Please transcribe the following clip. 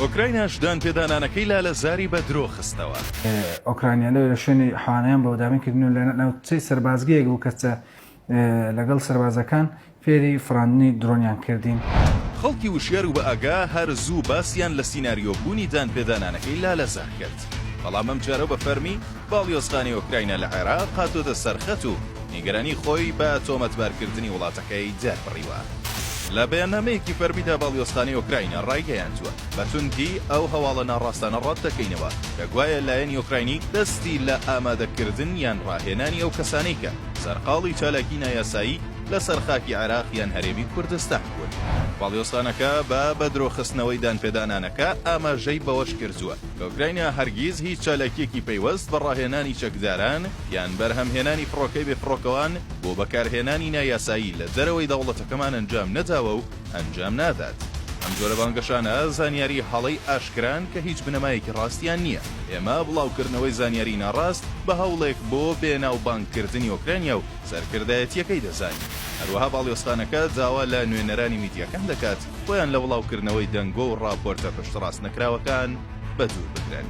ئۆکرایناش دانپێدانانەکەی لالەزاری بە درۆ خستەوە. ئۆکرانیا لەوێ لە شوێنی حوانەیان بۆ دابین کردن و لە ناوچەی سەربازگەیەک بوو کە لەگەڵ سەربازەکان فێری فڕاندنی درۆنیان کردین. خەڵکی وشیار و بەئاگا هەر زوو باسیان لە سیناریۆ بوونی دانپێدانانەکەی لالەزار کرد، بەڵام ئەمجارە و بە فەرمی باڵیۆزخانەی ئۆکراینا لە عێراق هاتۆتە سەر خەت و نیگەرانی خۆی بە تۆمەتبارکردنی وڵاتەکەی دەربڕیوە. لە بەیاننامەیەکی فەرمیدا باڵیۆزخانەی ئۆکراینا ڕایگەیاندووە، بە توندی ئەو هەواڵە ناڕاستانە ڕەتدەکەینەوە کە گوایە لایەنی ئۆکراینی دەستی لە ئامادەکردن یان ڕاهێنانی ئەو کەسانەی کە سەرقاڵی چالاکی نایاسایی لەسەر خاکی عێراق یان هەرێمی کوردستان بوون. باڵیۆزخانەکە بە بەدرۆخستنەوەی دانپێدانانەکە ئاماژەی بەوەشکردووە، کە ئۆکراینا هەرگیز هیچ چالاکییەکی پەیوەست بە ڕاهێنانی چەکداران یان بەرهەمهێنانی فڕۆکەی بێفڕۆکەوان بۆ بەکارهێنانی نایاسایی لە دەرەوەی دەوڵەتەکەمان ئەنجام نەداوە و ئەنجام نادات. ئەم جۆرە بانگەشانە زانیاری هەڵەی ئاشکران کە هیچ بنەمایەکی ڕاستیان نییە. ئێمە بڵاوکردنەوەی زانیاری ناڕاست بە هەوڵێک بۆ بێناوبانگکردنی ئۆکرانیا و سەرکردایەتییەکەی دەزانین. هەروەها باڵیۆزخانەکە داوا لە نوێنەرانی میدیاکان دەکات خۆیان لە بڵاوکردنەوەی دەنگۆ و ڕاپۆرتە پشتڕاستنەکراوەکان بەدوور بگرن.